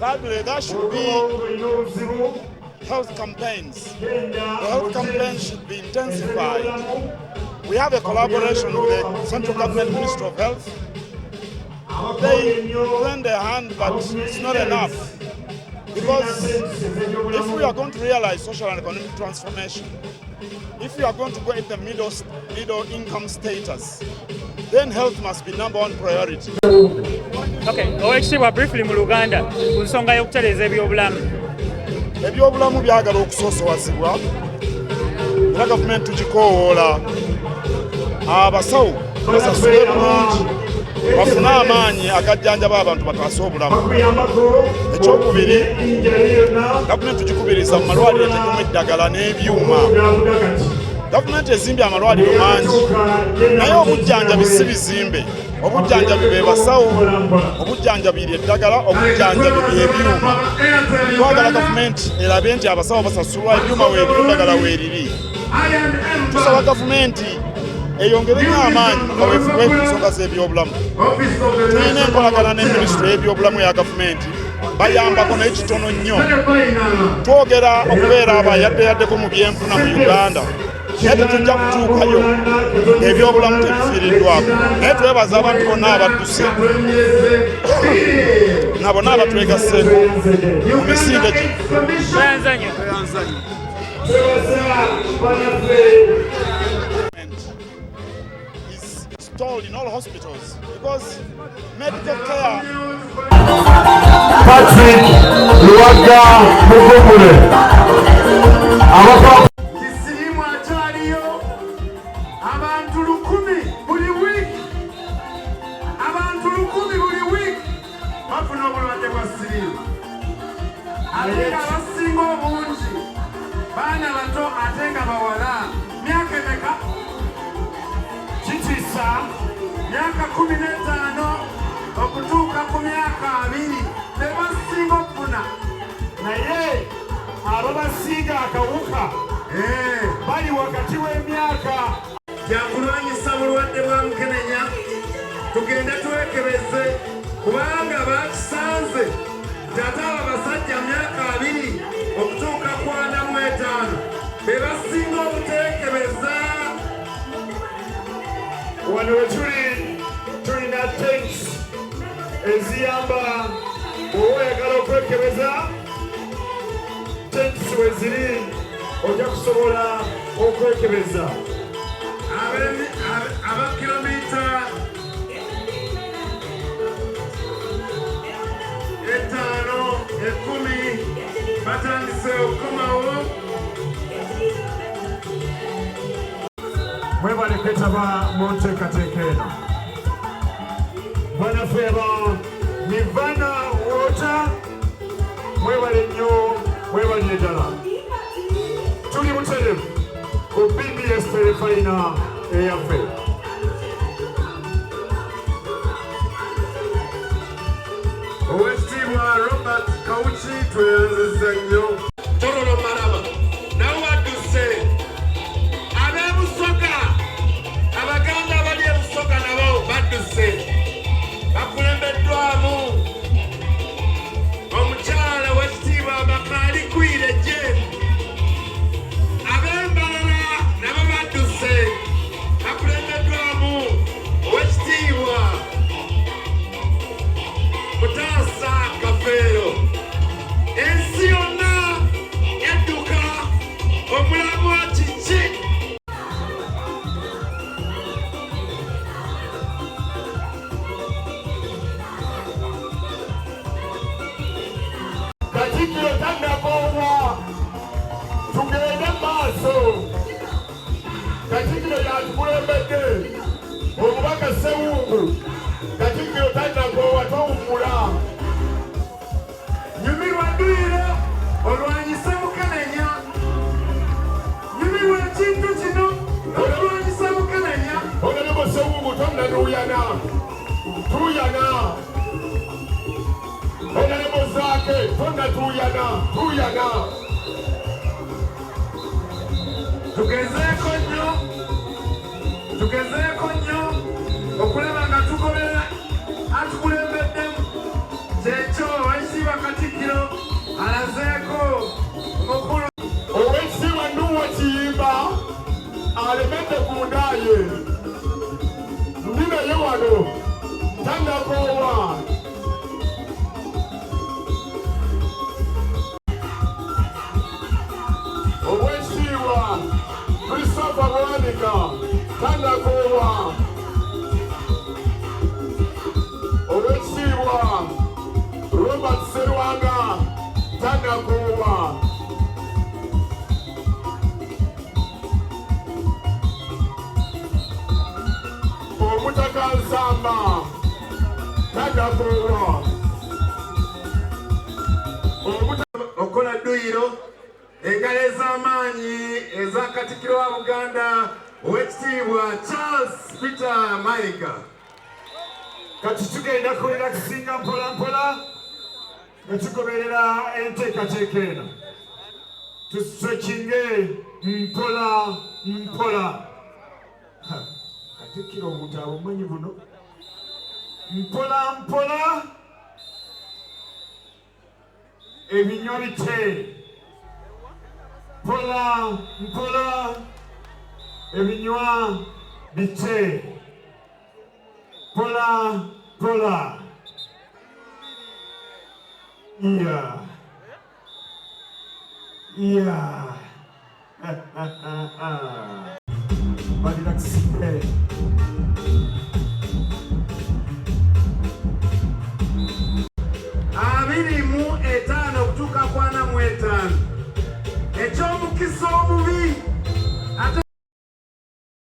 Thirdly, there should be health campaigns. The health campaigns should be intensified. We have a collaboration with the Central Government Ministry of Health. They lend a hand, but it's not enough. Because if we are going to realize social and economic transformation, if we are going to go in the middle income status, then health must be number one priority. Okay, Oweekitiibwa, briefly mu Luganda ku nsonga y'okutereeza ebyobulamu. Ebyobulamu byagala okusoosowazibwa, era gavumenti tugikoowoola abasawo basasule bulungi, bafune amaanyi agajjanjaba abantu, bataase obulamu. Ekyokubiri, gavumenti tugikubiriza mu malwaliro etekemu eddagala n'ebyuma. Gavumenti ezimbye amalwaliro mangi, naye obujjanjabi si bizimbe. Obujjanjabi be basawo, obujjanjabi lyeddagala, obujjanjabi byebyuma. Twagala gavumenti erabe nti abasawo basasulwa, ebyuma weebiri, eddagala weeriri. Tusaba gavumenti eyongere nnyo amaanyi mu kaweefube ku nsonga z'ebyobulamu. Tulina enkolagana ne minisitule y'ebyobulamu eya gavumenti, bayambako naye kitono nnyo. Twogera okubeera abayaddeyaddeko mu byenfuna mu Uganda, naye tetujja kutuukayo ng'ebyobulamu tebifiiriddwako. Naye twebaza abantu bonna abadduse na bonna abatwegasseeko mu misinde gino. Tweyanza nnyo. Is installed in all hospitals because medical care Patrick Luwaga Mugumbule. Abaka Kisirimu akyaliyo abantu 1000 buli wiiki, abantu 1000 buli wiiki bafuna obulwadde bwa siriimu, ate nga abasinga obungi baana bato, ate nga bawala. Myaka emeka? Kitiisa. Myaka 15 okutuuka ku myaka 20 be basinga okufuna. Naye ababasiiga akawuka bali wakati w'emyaka Byakulwanyisa bulwadde bwa mukenenya. Tugende twekebeze, kubanga bakisanze nti ate abo abasajja myaka 20 okutuuka ku 45 be basinga obuteekebeza. Wano we tuli, tulina tents eziyamba bw'oba oyagala okwekebeza. Tents we ziri, ojja kusobola okwekebeza. Aba kilomita 5, 10 batandise okukomawo. Mwebale kwetaba mu nteekateeka eno. Bannaffe aba Nirvana Water, mwebale nnyo, mwebalire ddala. Tuli buterevu ku BBS Terefayina eyaffe. Owekitiibwa Robert Kawuki, tweyanzizza nnyo. Tororo Maraba nabo badduse. Ab'ebusoga, Abaganda abali ebusoga nabo badduse, bakulembeddwamu omukyala wekitiibwa Bakaalikwire Jane. Ab'Embalala nabo badduse, bakulembeddwamu owekitiibwa Mutaasa Kafeero. Ensi yonna edduka, omulamwa kiki? Katikkiro tannakoowa, tugende maaso. Katikkiro yatukulembedde, omubaka Sewungu. Katikkiro tannakoowa, towummula. Nyumirwa dduyiro, olwanyise mukenenya. Nyumirwa ekintu kino, olwanyise mukenenya. Honorable Sewungu, tonnanuuyana, tuuyana. Honorable Zaake, tonnatuuyana, tuuyana. Tugezeeko nnyo, tugezeeko nnyo okulaba nga tugoberera atukulembeddemu. Kyekyo, ekitiibwa Katikkiro. wano tannakoowa. Owekitiibwa Christopher Bwanika tannakoowa. Owekitiibwa Robert Serwanga tannakoowa. Omutaka Nsamba tannakoowa. Okukola dduyiro, engalo ez'amaanyi eza Katikkiro wa Buganda, Owekitiibwa Charles Peter Mayiga. Kati tugenda kurelaxinga mpola mpola nga tugoberera enteekateeka eno. Tustretchinge mpola mpola. Ha, Katikkiro obuntu abumanyi buno. Mpola mpola, ebinywa bite. Mpola mpola, ebinywa bite. Mpola mpola. Yeah. Barelaxinge. 25 okutuuka ku 45, ekyomukisa omubi ate.